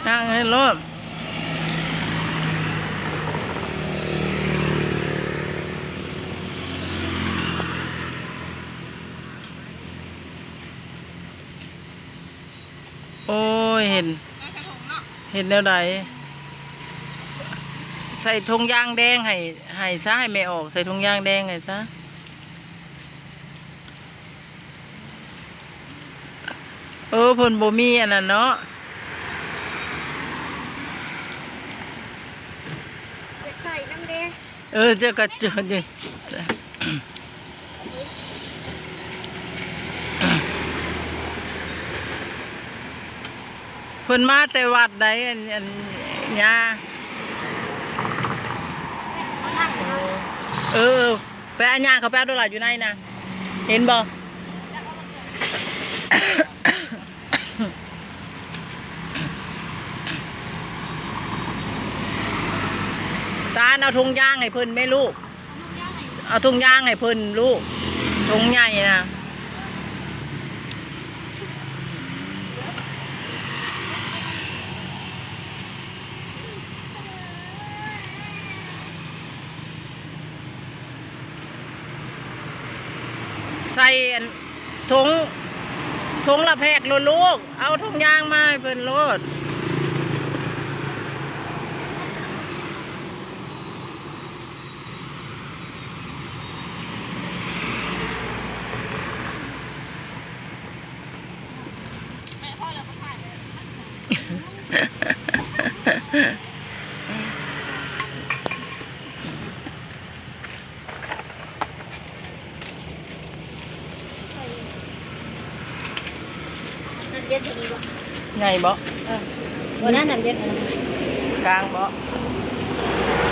ນັ່ງໃຫ້ໂລດ. ໂອ້ຍ ເຫັນ ເຫັນແນວໃດ? ໃສ່ຖົງຢາງແດງໃຫ້ ໃຫ້ຊະ ໃຫ້ແມ່ອອກ ໃສ່ຖົງຢາງແດງໃຫ້ຊະ. ເອີ ເພິ່ນບໍ່ມີອັນນັ້ນເນາະ. ຢາກໃສ່ນຳເດ້. ເອີ ເຈົ້າກໍ ເພິ່ນມາແຕ່ວັດໃດ ອັນ ອັນ ຍ່າ. ເອີ ເອີ ໄປ ຍ່າງເຂົ້າໄປເອົາໂດລະຢູ່ໃນນະ ເຫັນບໍ່? ຕານ ເອົາຖົງຢາງໃຫ້ເພິ່ນແມ່ລູກ. ເອົາຖົງຢາງໃຫ້ເພິ່ນລູກ ຖົງໃຫຍ່ນະ. ໃສ່ອັນ ຖົງ ຖົງລະແພັກໂລດລູກ ເອົາຖົງຢາງມາໃຫ້ເພິ່ນໂລດ. ນ້ຳເຢັນເທົ່ານີ້ບໍ່? ໃຫຍ່ບໍ່? ເອີ ບໍ່ນະ ນ້ຳເຢັນອັນນັ້ນ ກາງບໍ່?